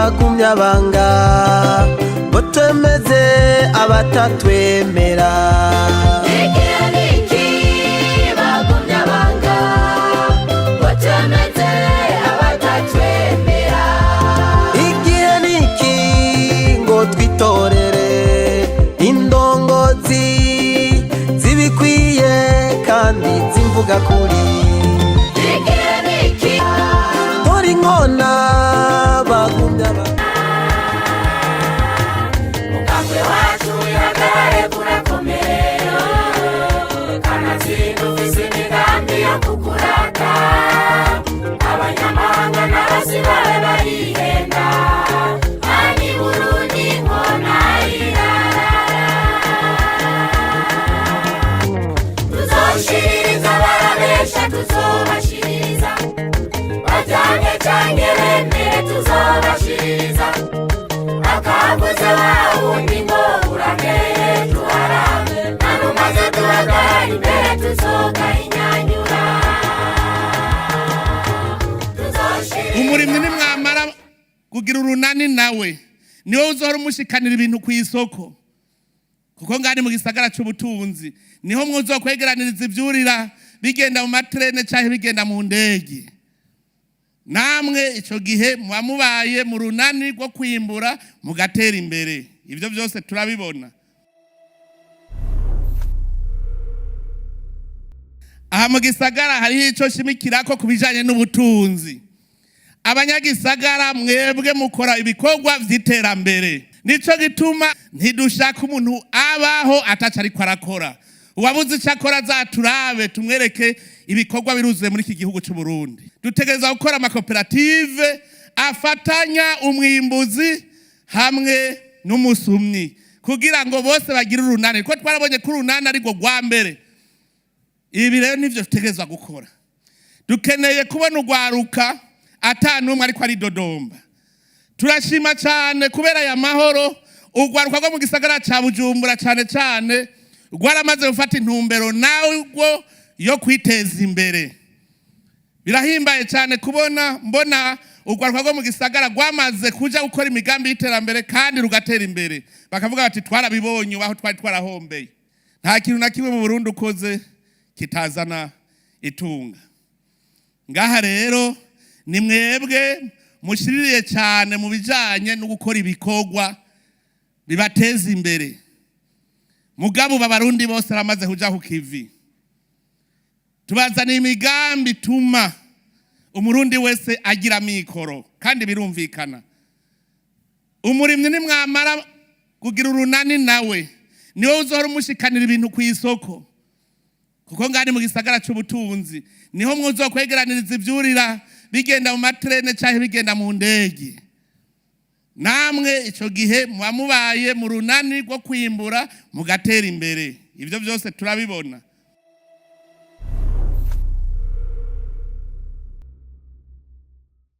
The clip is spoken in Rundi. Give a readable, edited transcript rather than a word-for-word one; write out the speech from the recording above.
Bagumya banga ngo twemeze abatatwemera. Igihe niki, bagumya banga ngo twemeze abatatwemera. Igihe niki ngo twitorere indongozi zibikwiye kandi zimvuga kuri. Igihe niki. Dore inkona bagumya banga. Mukambwe wacu ihagarare kurakomeye, kanatsinda ufise imigambi yo kukurata. Abanyamahanga n'abasibawe barihenda ani Burundi nkona irarara. Tuzoshiririza barabesha, tuzobashiririza bajyane canke bemere, tuzobashiririza. Akavuze wa wundi ngo urameye tuharambe, nanumaze duhagarara imbere tuzokayinyanyura. Umurimyi nimwamara kugira urunani nawe, niwe uzohora umushikanira ibintu ku isoko, kuko ngani mu gisagara c'ubutunzi niho mwuzokwegeraniriza ivyurira bigenda mu matrene canke bigenda mu ndege. Namwe ico gihe muba mubaye mu runani rwo kwimbura mugatera imbere. Ivyo byose turabibona aha mu gisagara. Hariho ico shimikirako ku bijanye n'ubutunzi. Abanyagisagara, mwebwe mukora ibikorwa vy'iterambere, nico gituma ntidushaka umuntu abaho ataco ariko arakora. Uwabuze ico akora azaturabe tumwereke ibikorwa biruzuye muri iki gihugu c'u Burundi. Dutegereza gukora amakoperative afatanya umwimbuzi hamwe n'umusumyi kugira ngo bose bagire urunani, kuko twarabonye ko urunani ari rwo rwa mbere. Ibi rero nivyo dutegerezwa gukora. Dukeneye kubona urwaruka ata n'umwe ariko aridodomba. Turashima cyane kubera aya mahoro, urwaruka rwo mu gisagara ca Bujumbura cyane cyane rwaramaze gufata intumbero narwo yo kwiteza imbere. Birahimbaye cyane kubona mbona urwaruka rwo mu gisagara rwamaze kuja gukora imigambi y'iterambere kandi rugatera imbere, bakavuga bati: "Twarabibonye aho twari twarahombeye." Nta kintu na kimwe mu Burundi ukoze kitazana itunga. Ngaha rero ni mwebwe mushiririye cyane mu bijanye no gukora ibikorwa bibateza imbere. Mugabo ubu Abarundi bose baramaze kuja ku kivi. Tubazaniye imigambi ituma Umurundi wese agira mikoro kandi birumvikana. Umurimyi nimwamara kugira urunani nawe, niwe uzohora umushikanira ibintu ku isoko, kuko ngani mu gisagara c'ubutunzi niho mwuzokwegeraniriza ivyurira bigenda mu matrene canke bigenda mu ndege. Namwe ico gihe muba mubaye mu runani rwo kwimbura mugatera imbere. Ivyo byose turabibona.